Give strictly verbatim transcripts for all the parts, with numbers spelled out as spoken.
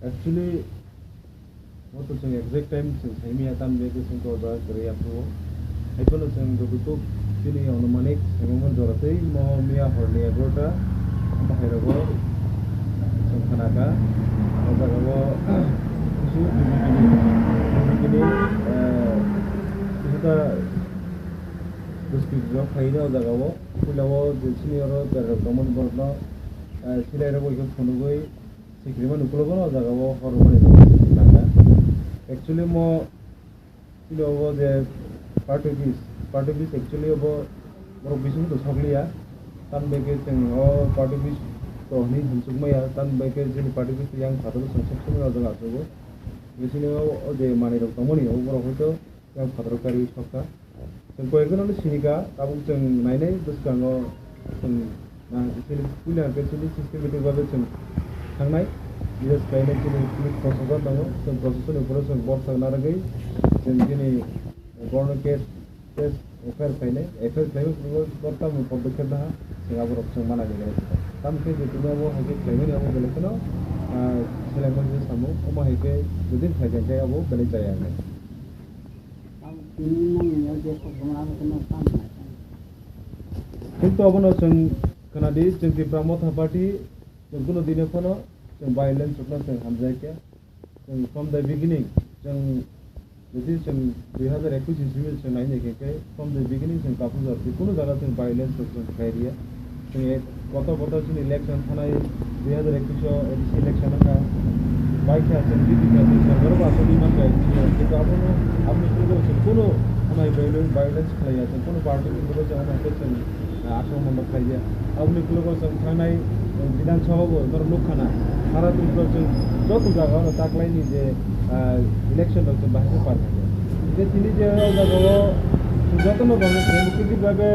Actually, mo to chwng exact time chwng saimaya, tamni bagwi chwng to o jaga kwrwi aphuru. Haiphano chwng jototok chini onumanik saimanmani jora twi mo miya horni egaroh ta, omo hai rogo chwng khna kha. O jaga o kisu bini, bini, eh, kisu ta bwswk rok khaina o jaga o. Puila o je chini oro berai rok tongmani borok no, eh, silai rok bai khe phunugwi sikirima nukulogo no o jaga o hor rwmani nangkha. Actually mo chini obo je party office, party office actually obo borok bising to sokliya. Tamni bagwi chwng o party office to hinwi hwnchukmaya, tamni bagwi chini party office yang phataro chwng sokchukmani o jaga achugo. Bising o, o je manwi rok tongmani o borok hoito yang phataro karwi sokha. Chwng koyekjono no sini kha, tabuk chwng nainai bwskango chwng na, chini puila hwnkhe chini systematic bagwi chwng thangnai. Bises khlainai chini police prosason tongo, chwng prosasonni uphuru chwng borsa narwgwi chwng chini borokno case, case F I R khlainai, F I R khlaimani uphuru tamo podokkhep naha chwng aborok chwng mana nailainai. Tamo khe je tini obo hai khe khlaimani abo belai kheno, ah, selengmani samung, omo hai khe jodi khlaikha khe abo belai chaya wngnai. Kintu abono chwng khwnadi, chwng Tipra Motha Party chwng kunu dino phano chwng violence rokno chwng hamjakya. Chwng from the beginning, chwng jodi chwng dui hazar ekush ni simi chwng naina khe, khe from the beginning chwng Kapujar kunu jaga chwng violence rok chwng khlai riya. Chwng ek kotor kotor chini election thanai dui hazar ekush o A D C election wngkha. Bai kha chwng B J P kha chwng sorkar o bo aswk demand kha A D C o. Kintu abono, aboni simi chwng kunu amai violence, violence khlaiya, chwng kunu party ni bwrwi chwng amai khe chwng, ah, akromon rok khlaiya. Aboni ukulok o chwng thangnai, eh, Bidhan Sabha bo norok nukha na. Sara Tripura chwng joto jaga o taklaini je, ah, election rok chwng bahai khe par kha. Hingkhe tini je o jaga o chwng jotono democratic bhabe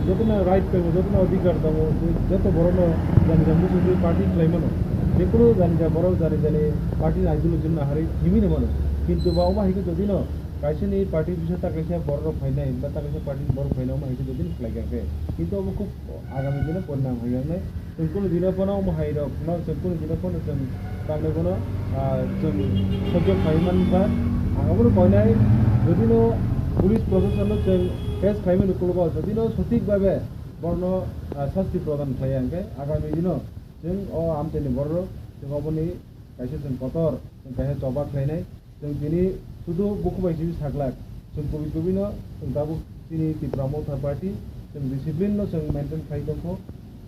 jotono right tongo, jotono adhikar tongo, joto borokno jani jani muchungwi party khlai mano. Jekunu jani jani borok jani jani party ni ideology no naharwi himwi no mano. Kintu ba omo hai khe jodi no kaisa ni party bisa ta kaisa borok rok phainai, ba ta kaisa party ni borok phainai, omo hai khe jodi no khlai kha khe. Kintu omo khub agami dino porinam hai wngnai. Chwng kunu dino phano omo hai rok no, chwng kunu dino phano chwng tamni bono, ah, chwng sojjo khlai man kha. Ang abono koinai, jodi no police proshashan no chwng face khlai mani ukulok o, jodi no sothik bhabe borno, ah, sasti prodan khlai ya, hwnkhe agami dino chwng o amchaini borok rok chwng oboni kaisa chwng kotor, chwng kaisa choba khlainai. Chwng tini sudu buku bai simi saglak. Chwng kubui kubui no chwng tabuk chini Tipra Motha Party chwng discipline no chwng maintain khai tongkho.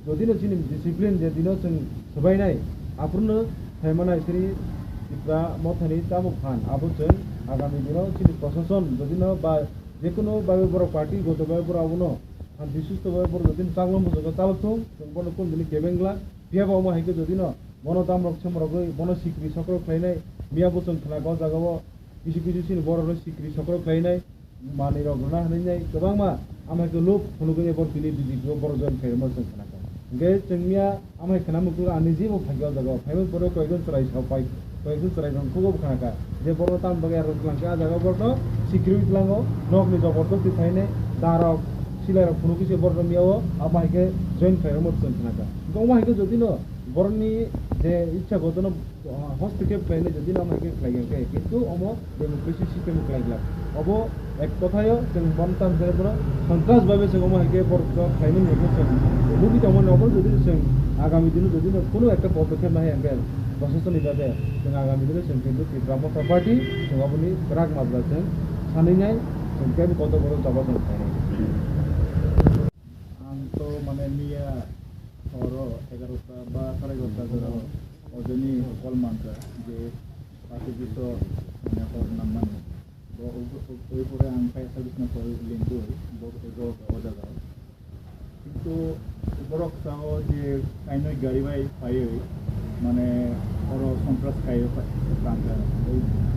Jodi no chini discipline je dino chwng swbainai, aphuru no phaimanai chini Tipra Motha ni tabuk phan. Abo chwng agami dino chini proshashan jodi no ba jekunu bai borok party goto bai borok abono shanti susto bai borok jodi no chaklo muchungo chalok thung, chwng bono kunu dini kebeng glak. Phiya ba omo hai khe jodi no bono damrok semrogwi bono sikri sokrok khlainai, miya bo chwng khna kha o jaga o kisi kisi chini borok rok sikri sokrok khlainai, manwi rok rwna hinwi nai kwbangma. Amo hai khe lob phunugwi borok tini B J P o borok join khairokma chwng khna kha. Hwnkhe chwng miya amo hai khna muchung ani jebo phai kha o jaga o, phaimani pore koyekjon chwrai sa pai, koyekjon chwrai rok khugo bo khna kha je borok tamo bagwi aro twlang khe a jaga o borok no sikirwi tlango, nok ni jobor jobti thainai, da rok silai rok phunugwi se borok no miya o amo hai khe join khairokma chwng khna kha. Hwnkhe omo hai khe jodi no borokni je ichha gotono, ah, hostokep khlainai jodi no omo hai khe khlai ya khe, kintu omo democracy system khlai glak. Obo ek kothayo chwng bono tamo khe bono sontras bhabe chwng omo hai khe borok khlaimani hwnkhe chwng lugui tongmani, obo jodi chwng agami dino jodi no kunu ekta podokkhep nahai hwnkhe proshasoni bhabe chwng agami dino chwng kintu Tipra Motha Party chwng oboni kwrak majra chwng sanwi nai, chwng kebo kotor kotor choba chwng khlainai. Ang to mane miya horo egarota ba sare egarota jora ojoni call mankha je party office o mane hor nangmani. Bo oi pore ang kaisa bisna call lingtwi bo ego o jaga. Kintu borok sao je kainwi gari bai phaiwi mane oro sontras kaiwi tangkha.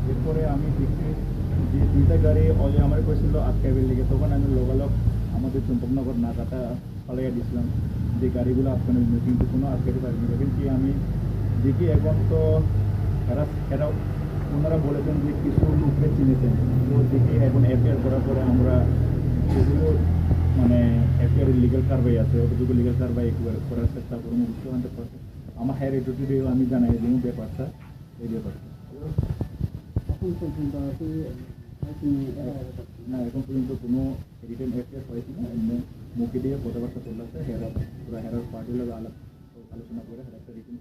Erpore ami দেখছি যে দুইটা গাড়ি ওই আমার কইছিল আটকাইবার লেগে, তখন আমি লগালগ আমাদের চম্পকনগর নাকাটা ফালাইয়া দিছিলাম যে গাড়িগুলো আটকানোর জন্য, কিন্তু কোনো আটকাতে পারিনি। এখন কি আমি দেখি এখন তো এরা, এরা, ওনারা বলেছেন যে কিছু লোককে চিনেছেন, তো দেখি এখন এফআইআর করার পরে আমরা যেগুলো মানে এফআইআর লিগ্যাল কারবাই আছে, অতটুকু লিগ্যাল কারবাই একবার করার চেষ্টা করবো, বুঝতে পারছেন? আমার হায়ার অথরিটিরেও আমি জানাই দিব ব্যাপারটা। এই ব্যাপারে। এখন পর্যন্ত আর কি, আর কি, না, এখন পর্যন্ত কোনো রিটেন অ্যাক্সেস হয়েছে না, এমনি মুখে দিয়ে কথাবার্তা চলে আসছে, হেরা, পুরা হেরার পার্টির লগে আলাপ, আলোচনা করে হেরা একটা রিটেন